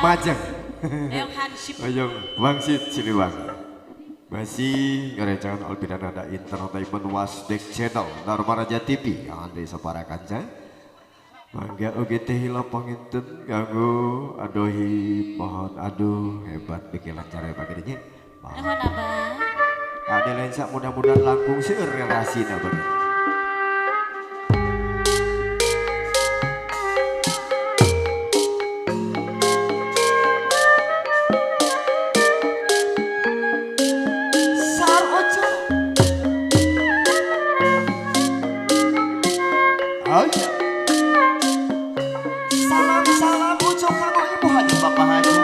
Majeng. Oyong Wangsit Siliwangi. Masih ngerecangan Alpina Nada Entertainment Wasdek Channel Dharma Raja TV yang ada Separa Kanca. Mangga oge teh hilap panginten kanggo adohi pohon aduh hebat bikin lancar ya pagi nya. Nuhun abah. Ade lensa mudah-mudahan langkung seueur relasina bagi. Sar Ojo. Ayo. Salam-salam Ujo kanggo Ibu Haji Bapak Haji.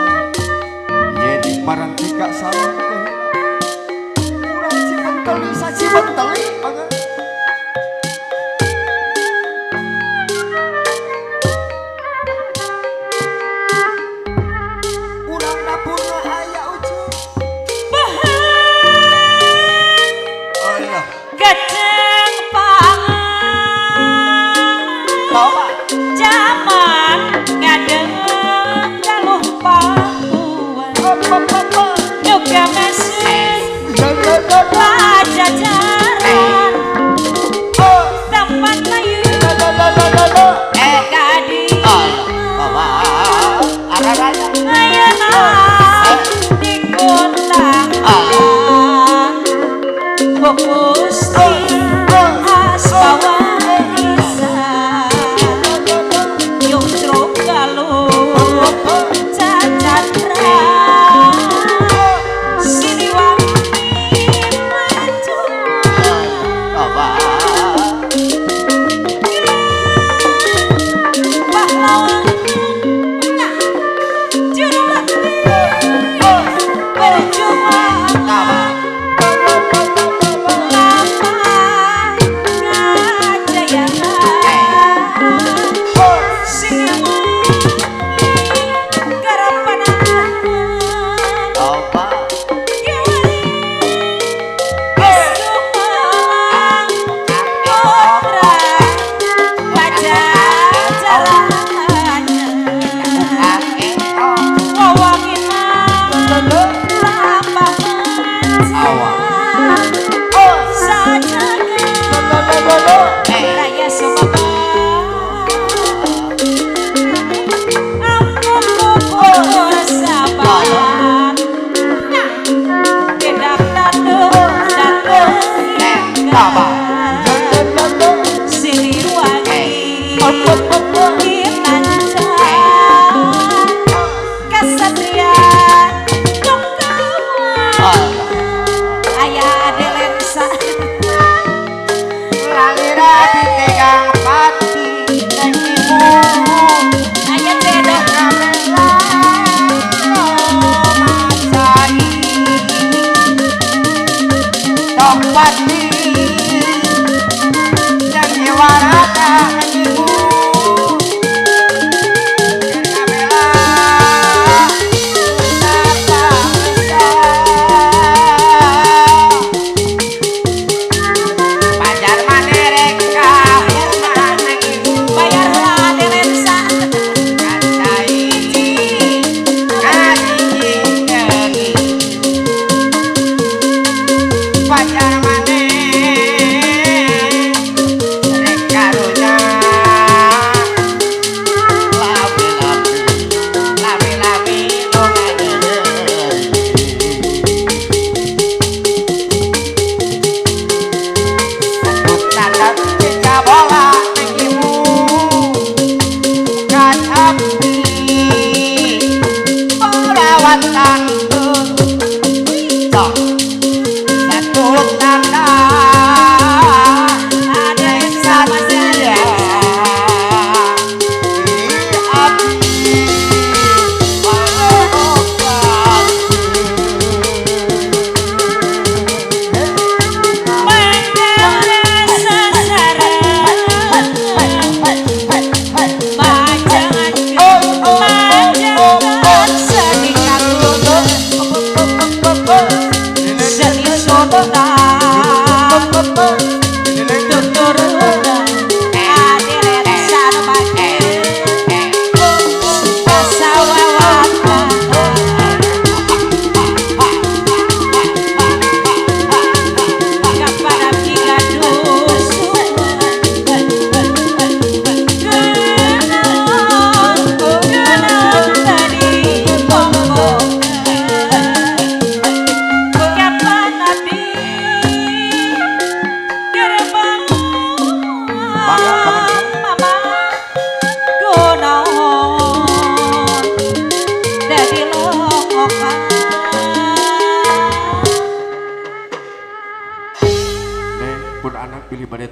Yeni Marantika salam teh. Urang Cibenteli sacibenteli Mangga. Urang dapurna aya Ujo. Alah, Gedeng pangan toba. jaman ngadeg galuh pakuan. Apa apa. Yoga.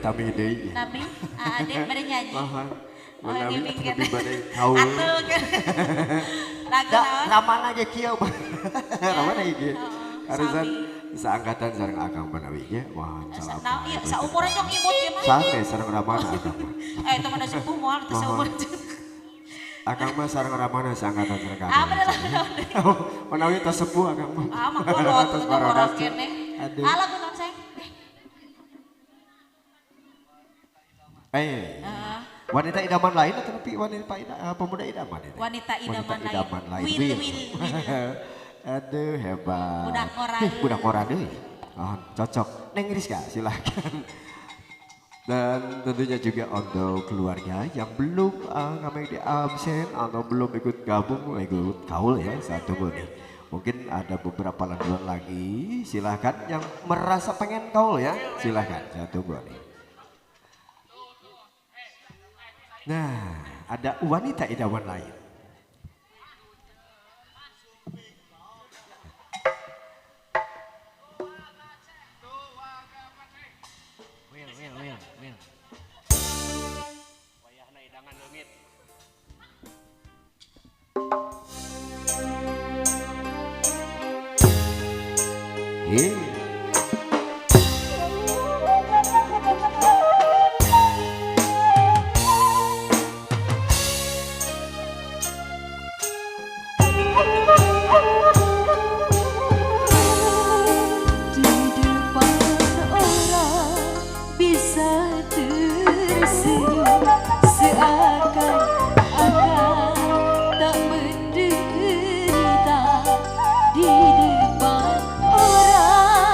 tami deui. Nami, Ade bade nyanyi. Mohon. Oh, Menawi ngimingkeun. lebih bade kaul. Atuh kan. Lagu Da, naon? ramana ge kieu. Ramana ge. Heeh, Arisan sami. seangkatan sareng Akang Manawi nya. Mohon salam. Nah, iya, saumuran jong imut ge mah. Sate sareng Ramana Akang mah. Eh, itu mah da sepuh moal teu saumuran. Akang mah sareng Ramana seangkatan sareng Ah, Akang. bener lah. Manawi tos sepuh Akang mah. Ah, mah kolot, Tos mah barodas. kolot keneh. Aduh. Ah, lagu naon sayang? Eh. Wanita idaman lain atau tapi wanita pemuda idaman ini? Wanita idaman Wanita lain. idaman lain. Wil, Wil. wil, wil. Aduh hebat. Budak ngora Ih, budak ngora deui. Oh, cocok. Neng Rizka silahkan. Dan tentunya juga untuk keluarga yang belum kami di absen atau belum ikut gabung, ikut kaul ya, saya tunggu nih. Mungkin ada beberapa landuan lagi, silahkan yang merasa pengen kaul ya, silahkan, saya tunggu nih. Nah, ada wanita idaman lain. Wil, wil, wil, wil. Wayahna idangan leungit. Hei. Di depan orang bisa tersenyum seakan-akan tak menderita. Di depan orang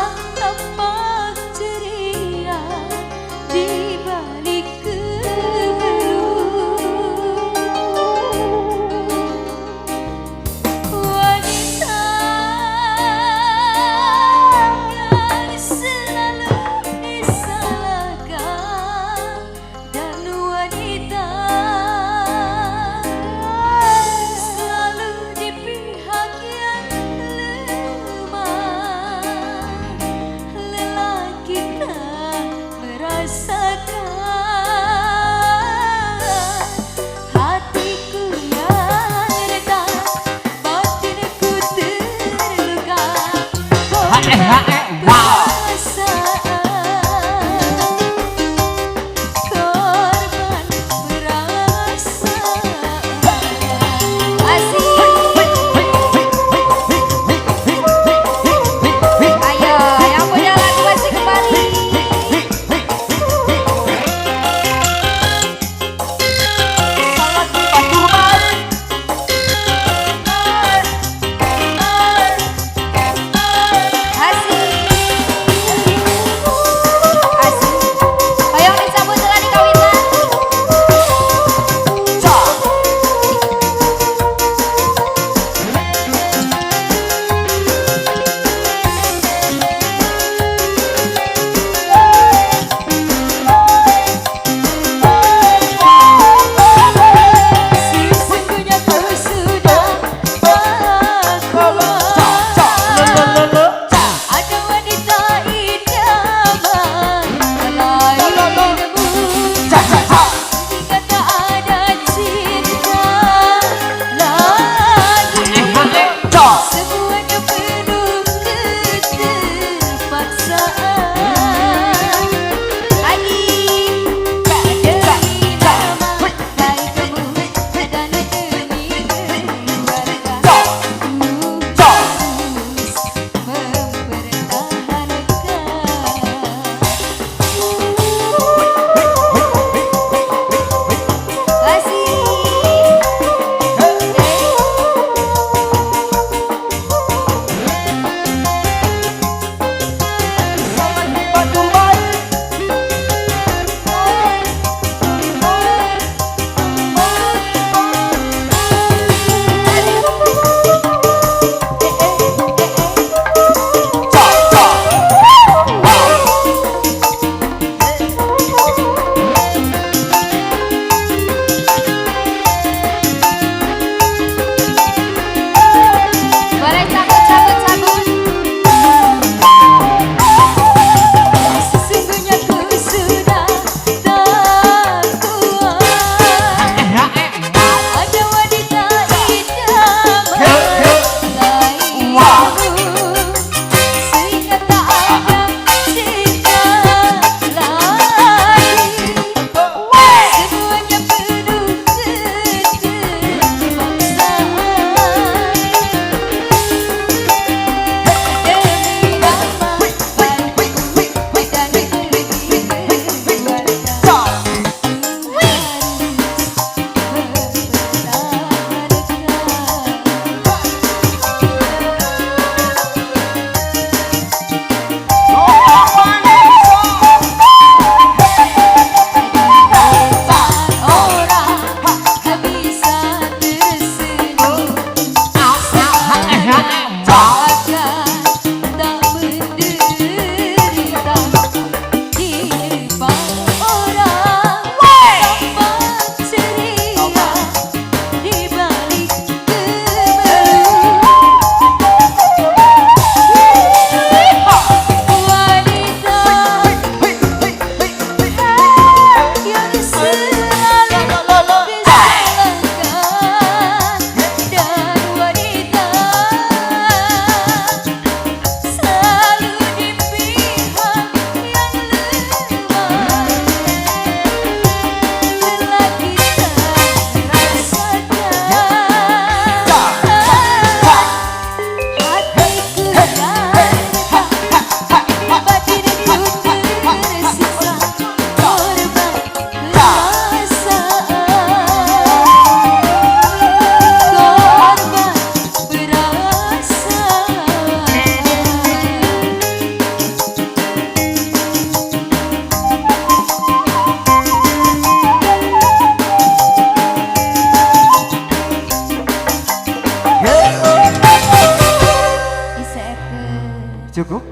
Cukup?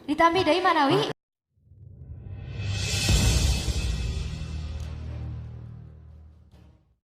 Ditambi deui manawi.